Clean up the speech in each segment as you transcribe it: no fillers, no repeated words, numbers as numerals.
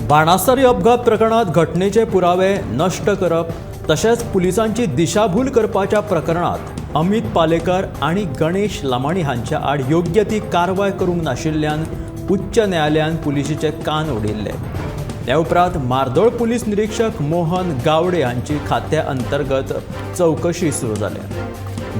बाणास्तारी अपघात प्रकरणात घटनेचे पुरावे नश्ट करप तशेंच पुलिसांची दिशाभूल करपाच्या प्रकरणात अमित पालेकर आनी गणेश लमाणी हांच्या आड योग्य ती कारवाय करूंक नाशिल्ल्यान उच्च न्यायालयान पुलिशेचे कान ओडिल्ले. त्या उपरांत मार्दोळ पुलीस निरीक्षक मोहन गावडे हांची खात्या अंतर्गत चवकशी सुरू जाल्या.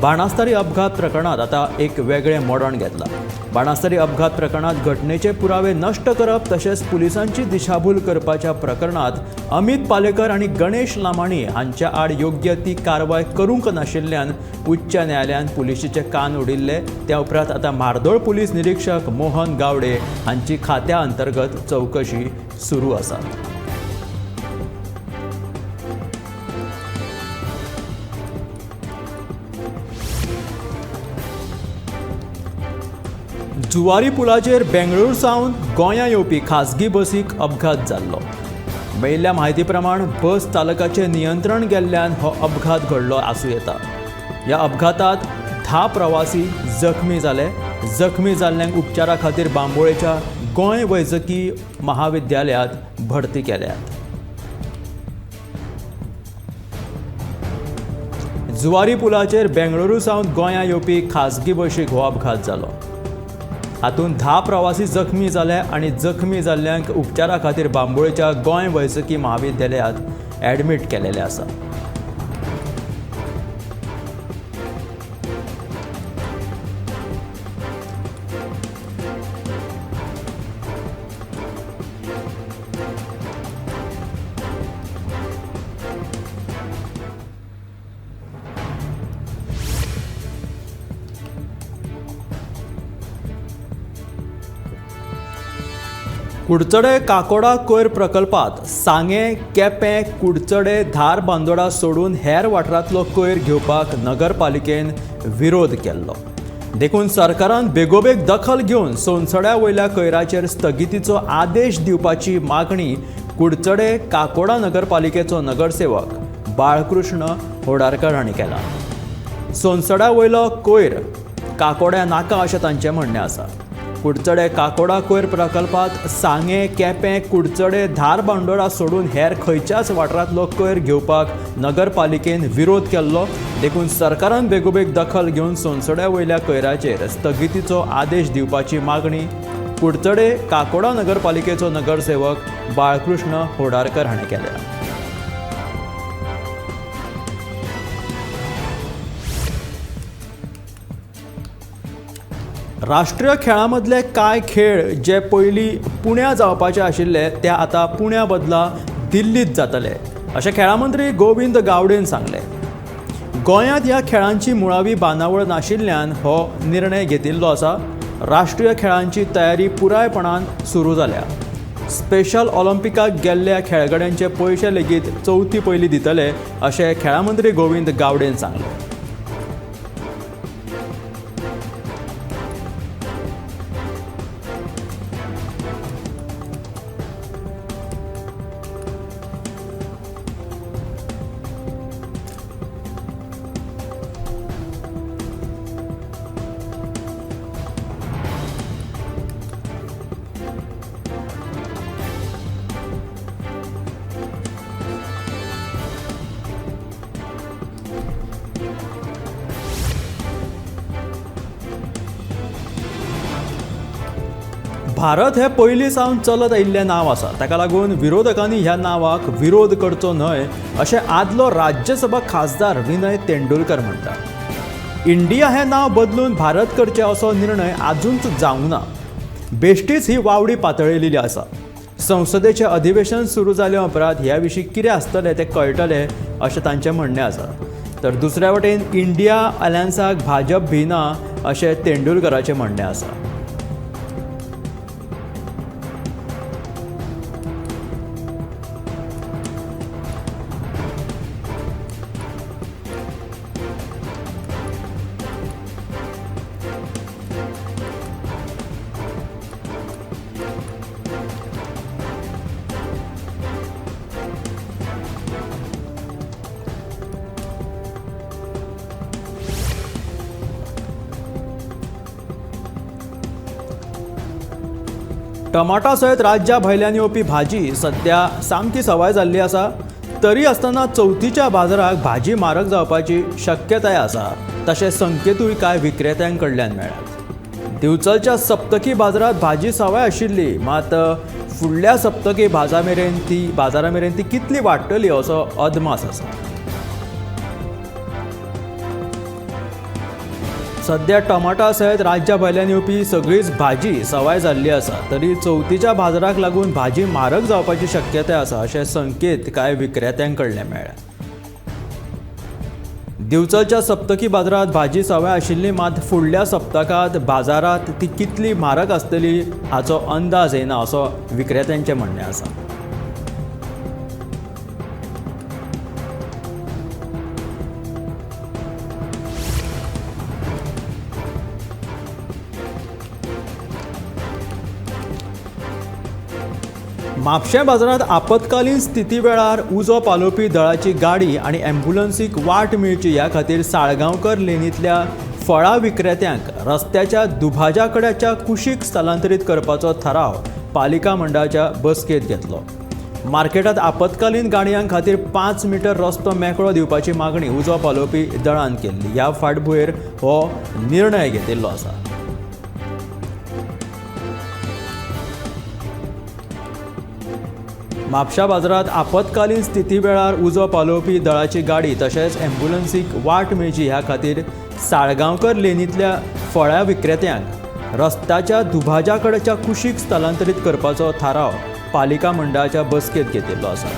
बाणास्तारी अपघात प्रकरणात आता एक वेगळें मोडण घेतलां. बाणास्तारी अपघात प्रकरणात घटनेचे पुरावे नश्ट करप तशेंच पुलिसांची दिशाभूल करपाच्या प्रकरणात अमित पालेकर आनी गणेश लमाणी हांच्या आड योग्य ती कारवाय करूंक नाशिल्ल्यान उच्च न्यायालयान पुलिशेचे कान ओडिल्ले. त्या उपरांत आतां मार्दोळ पुलीस निरीक्षक मोहन गावडे हांची खात्या अंतर्गत चवकशी सुरू आसा. जुवारी पुलाचेर बेंगळूर सावन गोंया येवपी खाजगी बसीक अपघात जाल्लो. मेळिल्ल्या म्हायती प्रमाण बस चालकाचें नियंत्रण गेल्ल्यान हो अपघात घडलो आसूं येता. ह्या अपघातात 10 प्रवासी जखमी जाले. जखमी जाल्ल्यांक उपचारा खातीर बांबोळेच्या गोंय वैजकी महाविद्यालयांत भरती केल्यात. जुवारी पुलाचेर बेंगळुरू सावन गोंया येवपी खाजगी बशीक हो अपघात जालो. हातूंत 10 प्रवासी जखमी जाले आनी जखमी जाल्ल्यांक उपचारा खातीर बांबोळेच्या गोंय वैजकी महाविद्यालयांत ॲडमीट केलेले आसा. कुडचडे काकोडा कोयर प्रकल्पात सांगें, केपें, कुडचडे, धारबांदोडा सोडून हेर वाठारांतलो कोयर घेवपाक नगरपालिकेन विरोध केल्लो. देखून सरकारान बेगोबेग दखल घेवन सोनसड्या वयल्या कोयराचेर स्थगितीचो आदेश दिवपाची मागणी कुडचडे काकोडा नगरपालिकेचो नगरसेवक बाळकृष्ण होडारकर हांणी केला. सोनसड्या वयलो कोयर काकोड्या नाका अशें तांचें म्हणणें आसा. कुडचडे काकोडा कोयर प्रकल्पात सांगें, केपें, कुडचडे, धारबांदोडा सोडून हेर खंयच्याच वाठारांतलो कोयर घेवपाक नगरपालिकेन विरोध केल्लो. देखून सरकारान बेगोबेग दखल घेवन सोनसड्या वयल्या कोयराचेर स्थगितीचो आदेश दिवपाची मागणी कुडचडे काकोडा नगरपालिकेचो नगरसेवक बाळकृष्ण होडारकर हाणें केल्या. राष्ट्रीय खेळां मदले कांय खेळ जे पयलीं पुण्या जावपाचे आशिल्ले ते आतां पुण्या बदला दिल्लीत जातले अशें खेळां मंत्री गोविंद गावडेन सांगलें. गोंयांत ह्या खेळांची मुळावी बांदावळ नाशिल्ल्यान हो निर्णय घेतिल्लो आसा. राष्ट्रीय खेळांची तयारी पुरायपणान सुरू जाल्या. स्पेशल ऑलिम्पिकाक गेल्ल्या खेळगड्यांचे पयशे लेगीत चवथी पयलीं दितले अशें खेळां मंत्री गोविंद गावडेन सांगलें. भारत हे पयलीं सावन चलत आयिल्लें नांव आसा, ताका लागून विरोधकांनी ह्या नांवाक विरोध करचो न्हय अशें आदलो राज्यसभा खासदार विनय तेंडुलकर म्हणटा. इंडिया हें नांव बदलून भारत करचें असो निर्णय आजूनच जावंक ना. बेश्टीच ही वावडी पातळिल्ली आसा. संसदेचें अधिवेशन सुरू जाले उपरांत ह्या विशीं कितें आसतलें तें कळटलें अशें तांचें म्हणणें आसा. तर दुसऱ्या वटेन इंडिया अलायन्साक भाजप भिना अशें तेंडुलकराचें म्हणणें आसा. टमाटा सयत राज्या भायल्यान येवपी भाजी सध्या सामकी सवाय जाल्ली आसा. तरी आसतना चवथीच्या बाजाराक भाजी म्हारग जावपाची शक्यताय आसा, तशे संकेतूय कांय विक्रेत्यां कडल्यान मेळ्ळ्यात. दिवचलच्या सप्तकी बाजारांत भाजी सवाय आशिल्ली, मात फुडल्या सप्तकी बाजारा मेरेन ती कितली वाडटली असो अदमास आसा. सध्या टमाटा सयत राज्या भायल्यान येवपी सगळीच भाजी सवाय जाल्ली आसा, तरी चवथीच्या बाजाराक लागून भाजी म्हारग जावपाची शक्यताय आसा अशे संकेत कांय विक्रेत्यां कडल्यान मेळ्ळ्या. दिवचलच्या सप्तकी बाजारांत भाजी सवाय आशिल्ली, मात फुडल्या सप्तकांत बाजारांत ती कितली म्हारग आसतली हाचो अंदाज येना असो विक्रेत्यांचें म्हणणें आसा. म्हापशें बाजारांत आपत्कालीन स्थिती वेळार उजो पालोवपी दळाची गाडी आनी ॲम्ब्युलन्सीक वाट मेळची ह्या खातीर साळगांवकर लेनींतल्या फळां विक्रेत्यांक रस्त्याच्या दुभाज्याकड्याच्या कुशीक स्थलांतरीत करपाचो थाराव पालिका मंडळाच्या बसकेंत घेतलो. मार्केटांत आपत्कालीन गाडयां खातीर 5 मिटर रस्तो मेकळो दिवपाची मागणी उजो पालोवपी दळान केल्ली. ह्या फाटभुंयेर हो निर्णय घेतिल्लो आसा. म्हापशा बाजारांत आपत्कालीन स्थिती वेळार उजो पालोवपी दळाची गाडी तशेंच ॲम्ब्युलन्सीक वाट मेळची ह्या खातीर साळगांवकर लेनींतल्या फळां विक्रेत्यांक रस्त्याच्या दुभाज्याकडेच्या कुशीक स्थलांतरीत करपाचो थाराव पालिका मंडळाच्या बसकेंत घेतिल्लो आसा.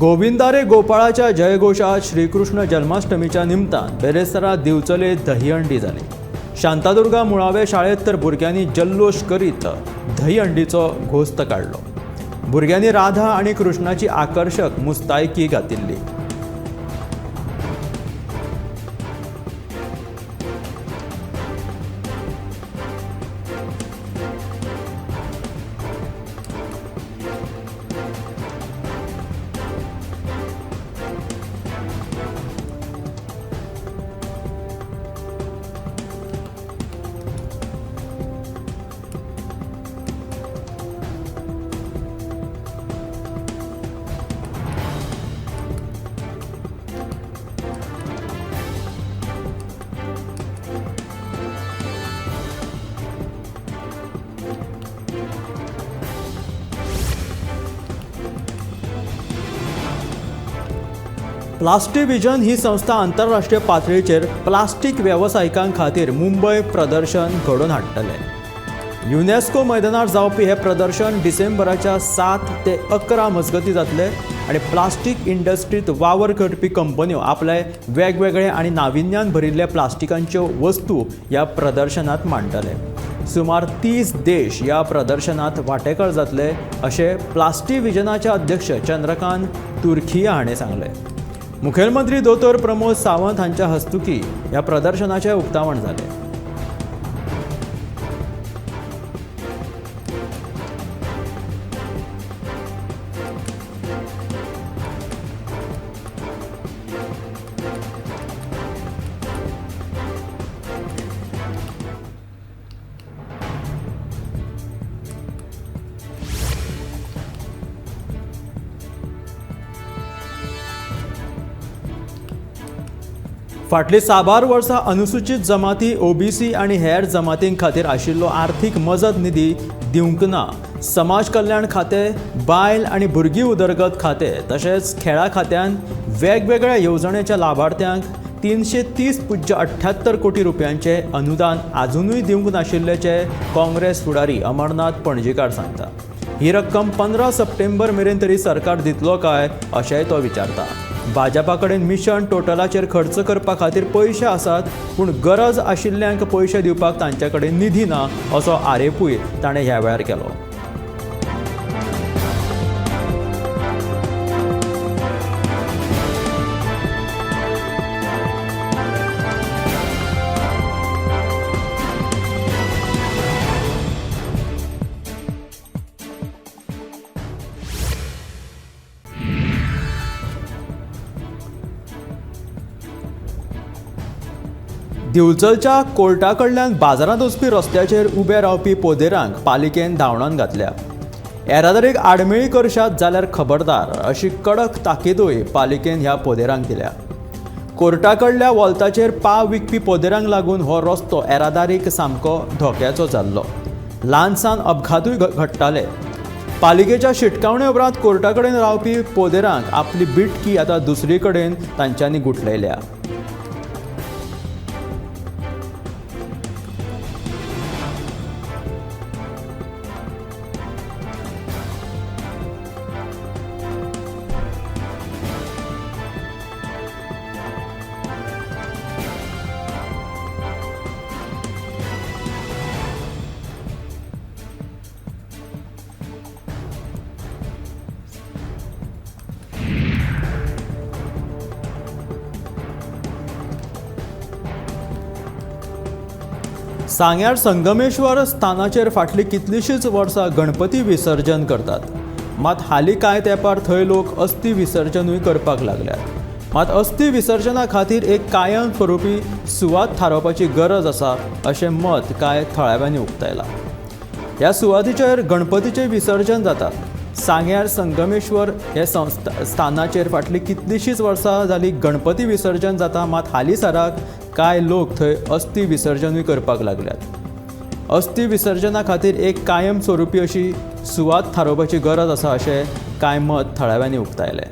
गोविंदारे गोपाळाच्या जयघोषात श्रीकृष्ण जन्माष्टमीच्या निमतान बेरेस्तारा दिवचले दहीहंडी जाली. शांतादुर्गा मुळावे शाळेत तर भुरग्यांनी जल्लोष करीत दहीहंडीचो घोस्त काडलो. भुरग्यांनी राधा आनी कृष्णाची आकर्शक मुस्तायकी घातिल्ली. प्लास्टिविजन ही संस्था आंतरराष्ट्रीय पातळीचेर प्लास्टीक वेवसायिकां खातीर मुंबय प्रदर्शन घडोवन हाडटले. युनेस्को मैदानार जावपी हें प्रदर्शन डिसेंबराच्या 7 ते 11 मजगतीं जातलें आनी प्लास्टीक इंडस्ट्रींत वावर करपी कंपन्यो आपले वेगवेगळे आनी नाविन्यान भरिल्ले प्लास्टिकांच्यो वस्तू ह्या प्रदर्शनांत मांडटले. सुमार 30 देश ह्या प्रदर्शनांत वांटेकार जातले अशें प्लास्टिविजनाचे अध्यक्ष चंद्रकांत तुर्खिया हाणें सांगलें. मुखेलमंत्री दोतोर प्रमोद सावंत हांच्या हस्तुकी ह्या प्रदर्शनाचें उक्तावण जालें. फाटलीं साबार वर्सां अनुसूचित जमाती, ओबीसी आनी हेर जमातीं खातीर आशिल्लो आर्थीक मजत निधी दिवंक ना. समाज कल्याण खातें, बायल आनी भुरगीं उदरगत खातें तशेंच खेळां खात्यान वेगवेगळ्या येवजणेच्या लाभार्थ्यांक 330.78 कोटी रुपयांचें अनुदान आजुनूय दिवंक नाशिल्ल्याचें काँग्रेस फुडारी अमरनाथ पणजीकार सांगता. ही रक्कम 15 सप्टेंबर मेरेन तरी सरकार दितलो काय अशेंय तो विचारता. भाजपा कडेन मिशन टोटलाचेर खर्च करपा खातीर पयशे आसात, पूण गरज आशिल्ल्यांक पयशे दिवपाक तांचे कडेन निधी ना असो आरोपूय ताणें ह्या वेळार केलो. दिवचलच्या कोर्टा कडल्यान बाजारांत वचपी रस्त्याचेर उबे रावपी पोदेरांक पालिकेन धांवडावन घातल्या. येरादारीक आडमेळी करशात जाल्यार खबरदार अशी कडक ताकीदूय पालिकेन ह्या पोदेरांक दिल्या. कोर्टा कडल्या वॉल्ताचेर पाव विकपी पोदेरांक लागून हो रस्तो येरादारीक सामको धोक्याचो जाल्लो. ल्हान सान अपघातूय घडटाले. पालिकेच्या शिटकावणे उपरांत कोर्टा कडेन रावपी पोदेरांक आपली बिटकी आतां दुसरी कडेन तांच्यांनी गुठलयल्या. सांग्यार संगमेश्वर स्थानाचेर फाटलीं कितलींशींच वर्सां गणपती विसर्जन करतात. मात हालीं कांय तेंपार थंय लोक अस्थी विसर्जनूय करपाक लागल्यात. मात अस्थी विसर्जना खातीर एक कायम स्वरुपी सुवात थारावपाची गरज आसा अशें मत कांय थळाव्यांनी उक्तायलां. ह्या सुवातीचेर गणपतीचें विसर्जन जाता. सांग्यार संगमेश्वर हे स्थानाचेर फाटलीं कितलींशींच वर्सां जालीं गणपती विसर्जन जाता. मात हालींसराक कांय लोक थंय अस्थी विसर्जनूय करपाक लागल्यात. अस्थी विसर्जना खातीर एक कायम स्वरुपी अशी सुवात थारोवपाची गरज आसा अशें कांय मत थळाव्यांनी उक्तायलें.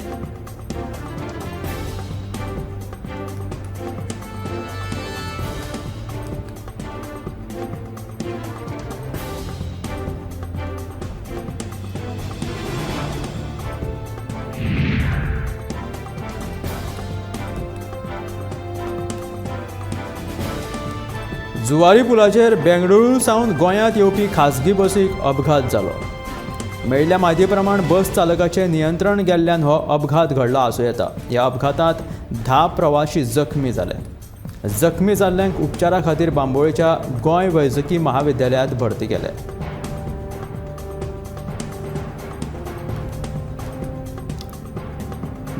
जुवारी पुलाचेर बेंगळुरू सावन गोंयांत येवपी खाजगी बसीक अपघात जालो. मेळिल्ल्या म्हायती प्रमाण बस चालकाचें नियंत्रण गेल्ल्यान हो अपघात घडला आसूं येता. ह्या अपघातांत 10 प्रवाशी जखमी जाले. जखमी जाल्ल्यांक उपचारा खातीर बांबोळेच्या गोंय वैजकी महाविद्यालयांत भरती केले.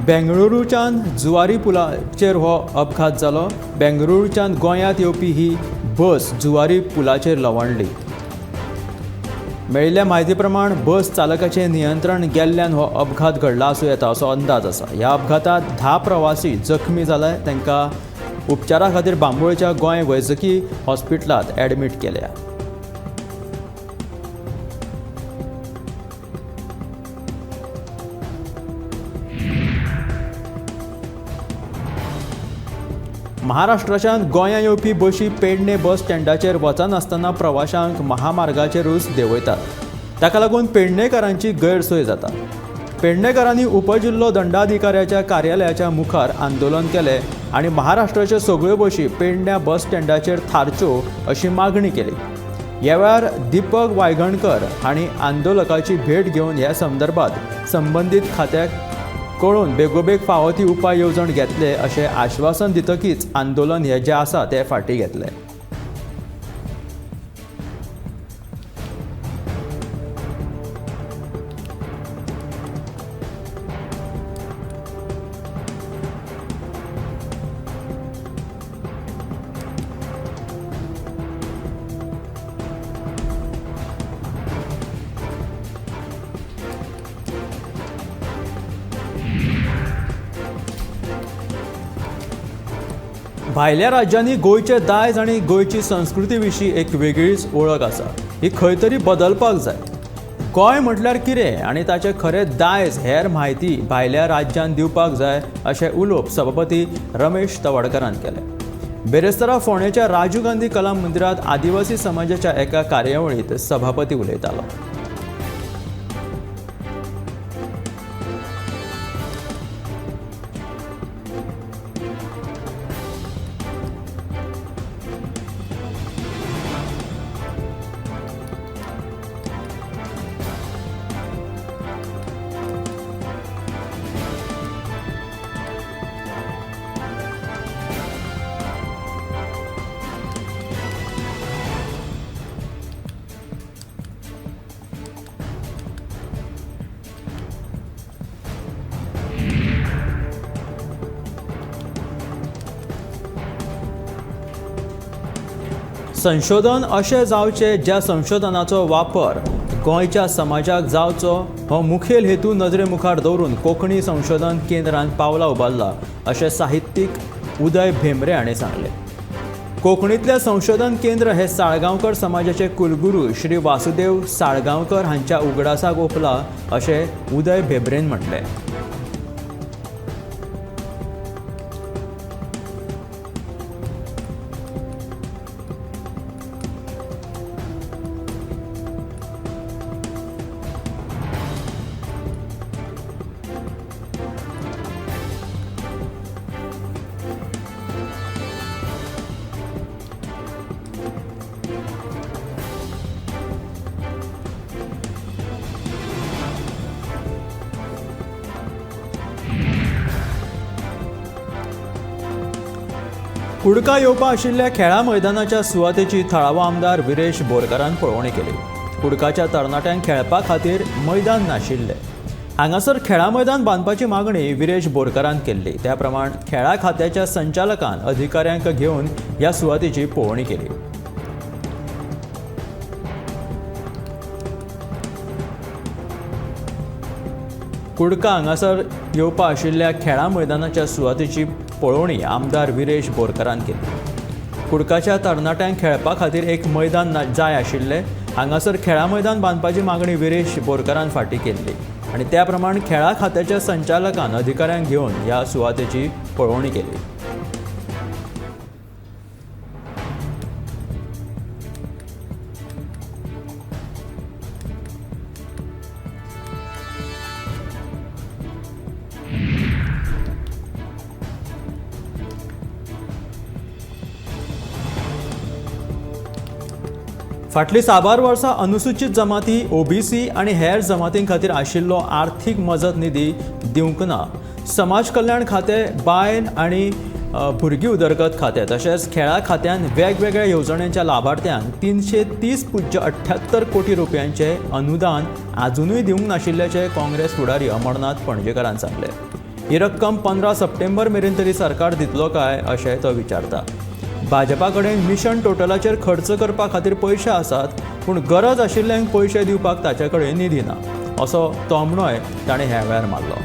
बेंगळुरूच्यान जुवारी पुलाचेर हो अपघात जालो. बेंगळुरूच्यान गोंयांत येवपी ही बस जुवारी पुलाचेर लवणली. मेळिल्ल्या म्हायती प्रमाण बस चालकाचें नियंत्रण गेल्ल्यान हो अपघात घडला आसूं येता असो अंदाज आसा. ह्या अपघातांत 10 प्रवासी जखमी जाले. तांकां उपचारा खातीर बांबोळेच्या गोंय वैजकी हॉस्पिटलांत ॲडमीट केल्या. महाराष्ट्राच्यान गोंया येवपी बशी पेडणे बस स्टँडाचेर वचनासतना प्रवाशांक महामार्गाचेरूच देंवयतात. ताका लागून पेडणेकारांची गैरसोय जाता. पेडणेकारांनी उपजिल्लो दंडाधिकाऱ्याच्या कार्यालयाच्या मुखार आंदोलन केलें आनी महाराष्ट्राच्यो सगळ्यो बशी पेडण्या बस स्टँडाचेर थारच्यो अशी मागणी केली. ह्या वेळार दीपक वायगणकर हांणी आंदोलकाची भेट घेवन ह्या संदर्भात संबंदीत खात्याक कळोवन बेगोबेग फावो ती उपाय येवजण घेतले अशें आश्वासन दितकीच आंदोलन हें जें आसा तें फाटीं घेतलें. भायल्या राज्यांनी गोंयचें दायज आनी गोंयची संस्कृती विशीं एक वेगळीच वळख आसा. ही खंय तरी बदलपाक जाय. गोंय म्हटल्यार कितें आनी ताचें खरें दायज हेर म्हायती भायल्या राज्यान दिवपाक जाय अशें उलोवप सभापती रमेश तवडकरान केलें. बेरेस्तारा फोंडेच्या राजीव गांधी कला मंदिरांत आदिवासी समाजाच्या एका कार्यावळींत सभापती उलयतालो. संशोधन अशें जावचें ज्या संशोधनाचो वापर गोंयच्या समाजाक जावचो हो मुखेल हेतू नजरे मुखार दवरून कोंकणी संशोधन केंद्रान पावलां उबारला अशें साहित्यीक उदय भेंब्रे हाणें सांगलें. कोंकणीतलें संशोधन केंद्र हे साळगांवकर समाजाचे कुलगुरू श्री वासुदेव साळगांवकर हांच्या उगडासाक ओंपला अशें उदय भेंब्रेन म्हटलें. कुडका येवपा आशिल्ल्या खेळा मैदानाच्या सुवातेची थळावो आमदार विरेश बोरकारान पळोवणी केली. कुडकाच्या तरणाट्यांक खेळपा खातीर मैदान नाशिल्लें. हांगासर खेळा मैदान बांदपाची मागणी विरेश बोरकारान केल्ली. त्या प्रमाण खेळा खात्याच्या संचालकान अधिकाऱ्यांक घेवन ह्या सुवातेची पळोवणी केली. कुडका हांगासर येवपा आशिल्ल्या खेळा मैदानाच्या सुवातेची पळोवणी आमदार विरेश बोरकारान केली. कुडकाच्या तरणाट्यांक खेळपा खातीर एक मैदान जाय आशिल्लें. हांगासर खेळा मैदान बांदपाची मागणी विरेश बोरकारान फाटीं केल्ली आनी त्या प्रमाण खेळा खात्याच्या संचालकान अधिकाऱ्यांक घेवन ह्या सुवातेची पळोवणी केली. फाटलीं साबार वर्सां अनुसूचित जमाती, ओबीसी आनी हेर जमातीं खातीर आशिल्लो आर्थीक मजत निधी दिवंक ना. समाज कल्याण खातें, बायल आनी भुरगीं उदरगत खातें तशेंच खेळा खात्यान वेगवेगळ्या येवजण्यांच्या लाभार्थ्यांक 330.78 कोटी रुपयांचें अनुदान आजुनूय दिवंक नाशिल्ल्याचें काँग्रेस फुडारी अमरनाथ पणजेकारान सांगलें. ही रक्कम 15 सप्टेंबर मेरेन तरी सरकार दितलो काय अशें तो विचारता. भाजपा कडेन मिशन टोटलाचेर खर्च करपा खातीर पयशे आसात, पूण गरज आशिल्ल्यांक पयशे दिवपाक ताचे कडेन निधी ना असो तोमणोय ताणें ह्या वेळार मारलो.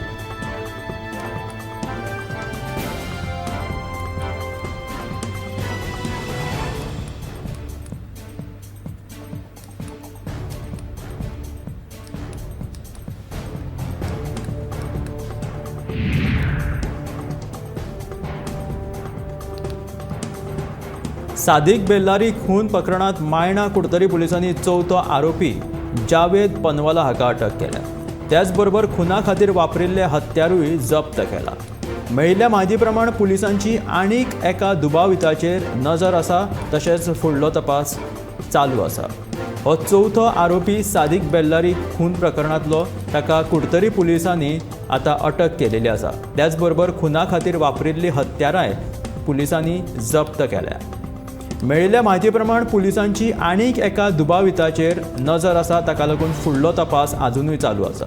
सादिक बेल्लारी खून प्रकरणात मायणा कुडतरी पुलिसांनी चवथो आरोपी जावेद पनवाला हाका अटक केल्या. त्याचबरोबर खुना खातीर वापरिल्ले हत्यारूय जप्त केला. मेळिल्ल्या म्हायती प्रमाण पुलिसांची आनीक एका दुबाविताचेर नजर आसा, तशेंच फुडलो तपास चालू आसा. हो चवथो आरोपी सादिक बेल्लारी खून प्रकरणांतलो, ताका कुडतरी पुलिसांनी आतां अटक केलेली आसा. त्याचबरोबर खुना खातीर वापरिल्ली हत्यारांय पुलिसांनी जप्त केल्या. मेळिल्ल्या म्हायती प्रमाण पुलिसांची आनीक एका दुबाविताचेर नजर आसा, ताका लागून फुडलो तपास आजुनूय चालू आसा.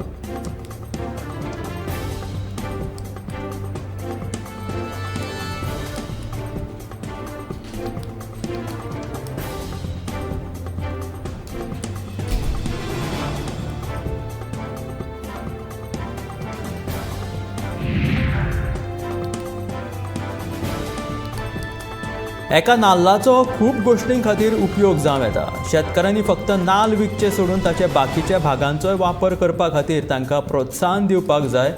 एका नाल्लाचो खूब गोश्टीं खातीर उपयोग जावं येता. शेतकारांनी फक्त नाल्ल विकचे सोडून ताचे बाकीच्या भागांचोय वापर करपा खातीर तांकां प्रोत्साहन दिवपाक जाय,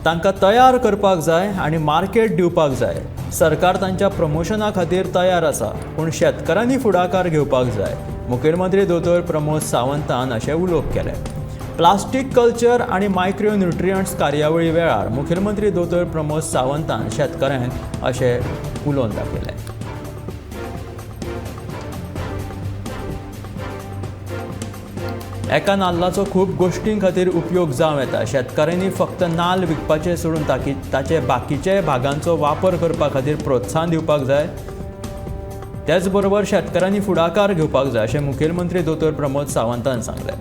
तांकां तयार करपाक जाय आनी मार्केट दिवपाक जाय. सरकार तांच्या प्रमोशना खातीर तयार आसा, पूण शेतकारांनी फुडाकार घेवपाक जाय. मुखेलमंत्री दोतोर प्रमोद सावंतान अशें उलोवप केलें. प्लास्टीक कल्चर आनी मायक्रो न्युट्रियंट्स कार्यावळी वेळार मुखेलमंत्री दोतोर प्रमोद सावंतान शेतकारांक अशें उलोवन दाखयलें. एका नाल्लाचो खूब गोश्टीं खातीर उपयोग जावं येता. शेतकारांनी फक्त नाल्ल विकपाचे सोडून ताचे बाकीचे भागांचो वापर करपा खातीर प्रोत्साहन दिवपाक जाय. त्याचबरोबर शेतकारांनी फुडाकार घेवपाक जाय अशें मुखेलमंत्री दोतोर प्रमोद सावंतान सांगलें.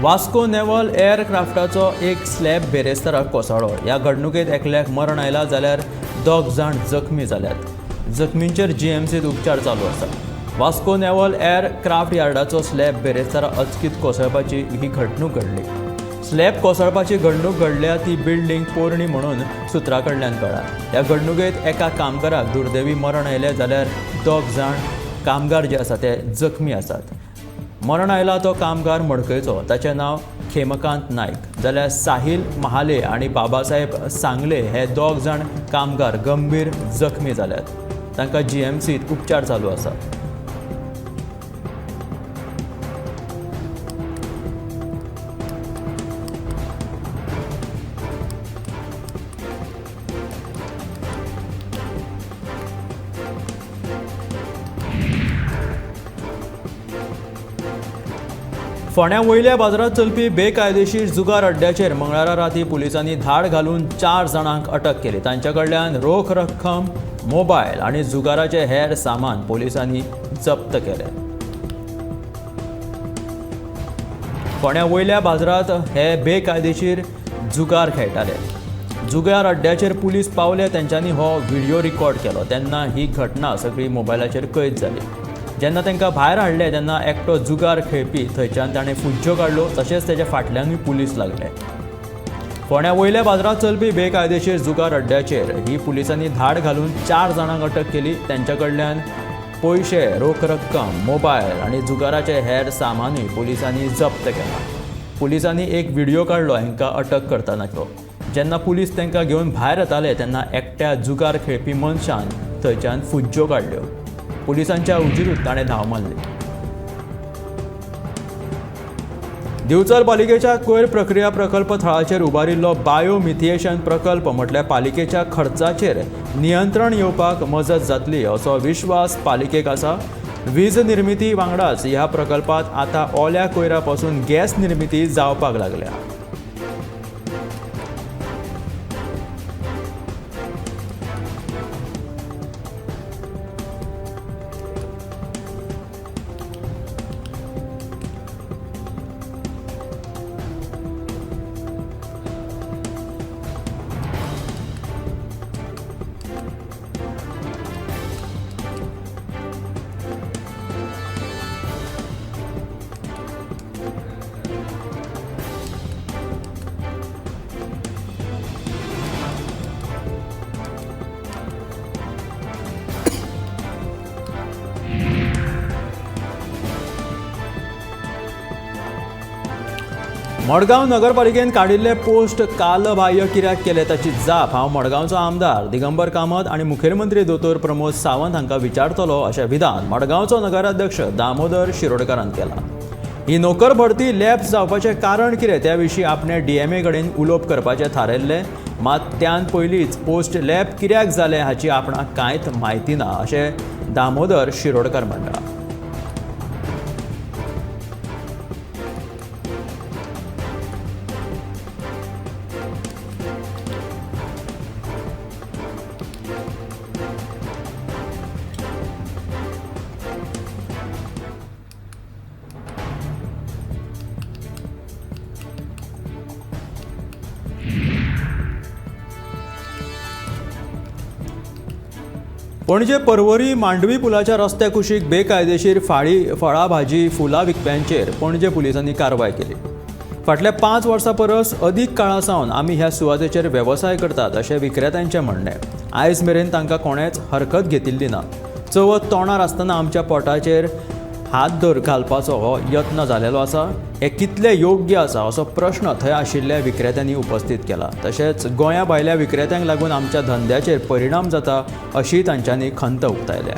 वास्को नेव्हल एअरक्राफ्टाचो एक स्लॅब बेरेस्ताराक कोसळ्ळो. ह्या घडणुकेंत एकल्याक मरण आयलां जाल्यार 2 जाण जखमी जाल्यात. जखमींचेर जीएमसींत उपचार चालू आसा. वास्को नेव्हल एअरक्राफ्ट यार्डाचो स्लॅब बेरेस्तारा अचकीत कोसळपाची ही घडणूक घडली. स्लॅब कोसळपाची घडणूक घडल्या ती बिल्डींग पोरणी म्हणून सुत्रां कडल्यान कळ्ळां. ह्या घडणुकेंत एका कामगाराक दुर्दैवी मरण आयलें जाल्यार 2 जाण कामगार जे आसा ते जखमी आसात. मरण आयला तो कामगार मडकयचो, ताचें नांव खेमकांत नायक, जाल्यार साहिल महाले आनी बाबासाहेब सांगले हे 2 जाण कामगार गंभीर जखमी जाल्यात. तांकां जीएमसींत उपचार चालू आसा. फोंड्या वयल्या बाजारांत चलपी बेकायदेशीर जुगार अड्ड्याचेर मंगळारा राती पुलिसांनी धाड घालून 4 जाणांक अटक केली. तांच्या कडल्यान रोख रक्कम, मोबायल आनी जुगाराचे हेर सामान पुलिसांनी जप्त केलें. फोंड्या वयल्या बाजारांत हे बेकायदेशीर जुगार खेळटाले. जुगार अड्ड्याचेर पुलीस पावले तेंच्यांनी हो व्हिडियो रिकॉर्ड केलो. तेन्ना ही घटना सगळी मोबायलाचेर कैद जाली. जेन्ना तांकां भायर हाडले तेन्ना एकटो जुगार खेळपी थंयच्यान ताणें फुज्जो काडलो, तशेंच तेच्या फाटल्यानूय पुलीस लागले. फोंड्या वयल्या बाजारांत चलपी बेकायदेशीर जुगार अड्ड्याचेर ही पुलिसांनी धाड घालून 4 जाणांक अटक केली. तांच्या कडल्यान पयशे, रोख रक्कम, मोबायल आनी जुगाराचे हेर सामानूय पुलिसांनी जप्त केलां. पुलिसांनी एक व्हिडियो काडलो हांकां अटक करतनाचो. जेन्ना पुलीस तांकां घेवन भायर येताले तेन्ना एकट्या जुगार खेळपी मनशान थंयच्यान फुज्जो काडल्यो. पुलिसांच्या उजिरूच ताणें धांव मारली. दिवचल पालिकेच्या कोयर प्रक्रिया प्रकल्प थळाचेर उबारिल्लो बायो मिथिएशन प्रकल्प म्हटल्यार पालिकेच्या खर्चाचेर नियंत्रण येवपाक मजत जातली असो विश्वास पालिकेक आसा. वीज निर्मिती वांगडाच ह्या प्रकल्पात आतां ओल्या कोयरा पासून गॅस निर्मिती जावपाक लागल्या. मडगांव नगरपालिकेन काडिल्ले पोस्ट कालबाह्य कित्याक केले ताची जाप हांव मडगांवचो आमदार दिगंबर कामत आनी मुखेलमंत्री दोतोर प्रमोद सावंत हांकां विचारतलो अशें विधान मडगांवचो नगराध्यक्ष दामोदर शिरोडकारान केलां. ही नोकर भरती लॅप्स जावपाचें कारण कितें त्या विशीं आपणे डीएमए कडेन उलोवप करपाचें थारायल्लें, मात त्यान पयलींच पोस्ट लॅप कित्याक जालें हाची आपणाक कांयच म्हायती ना अशें दामोदर शिरोडकार म्हणटा. पणजे परवरी मांडवी पुलाच्या रस्त्या कुशीक बेकायदेशीर फळां भाजी फुलां विकप्यांचेर पणजे पुलिसांनी कारवाय केली. फाटल्या 5 वर्सां परस अदीक काळा सावन आमी ह्या सुवातेचेर वेवसाय करतात अशें विक्रेत्यांचें म्हणणें. आयज मेरेन तांकां कोणेंच हरकत घेतिल्ली ना. चवथ तोंडार आसतना आमच्या पोटाचेर हात धर घालपाचो हो यत्न जालेलो आसा, हें कितलें योग्य आसा असो प्रश्न थंय आशिल्ल्या विक्रेत्यांनी उपस्थित केला. तशेंच गोंया भायल्या विक्रेत्यांक लागून आमच्या धंद्याचेर परिणाम जाता अशी तांच्यांनी खंत उक्तायल्या.